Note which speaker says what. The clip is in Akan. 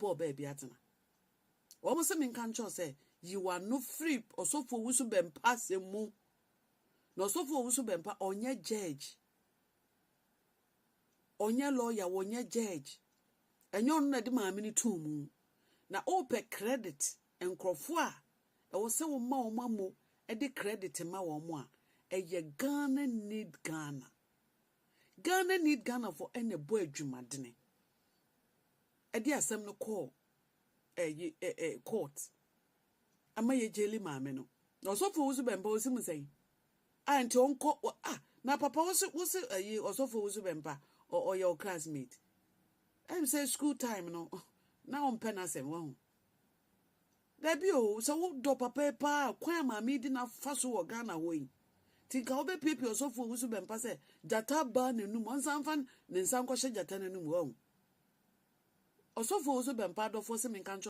Speaker 1: Wobɛpɛ ɔbaa bi atena. Wɔn sɛ menka nkyɛw sɛ yi w'ano firi Ɔsɔfo Owusu Bɛmpa asɛm mu, na Ɔsɔfo Owusu Bɛmpa ɔnyɛ judge, ɔnyɛ lawyer, wɔnyɛ judge. Ɛnyɛ ɔno na de maame no too mu na ɔrepɛ credit. Nkurɔfoɔ a ɛwɔ sɛ wɔma wɔn amo de credit ma wɔn a ɛyɛ Ghana Need Ghana, Ghana Need Ghana fo ɛna ɛbɔ adwumadene ɛde asɛm no kɔɔ ɛyi ɛ ɛ court ama yɛ jail maame no. Na Ɔsɔfo Owusu Bɛmpa osi mu sɛn a nti ɔnkɔ a na papa wosi ɛyi Ɔsɔfo Owusu Bɛmpa ɔyɛ o classmate sɛ school time no na ɔmpɛ n'asɛm. Wɔn dabi o, sɛ wodɔ papa yi paa, kwan a maame di n'afa so wɔ Ghana hɔ yi nti nka wobɛpiepie Ɔsɔfo Owusu Bɛmpa sɛ gyata baa n'anum, ɔnsan fa ne nsa nkɔhyɛ gyata n'anum. Wɔn Ɔsɔfo Owusu Bɛmpa adɔfoɔ sɛ menka nkyɛn.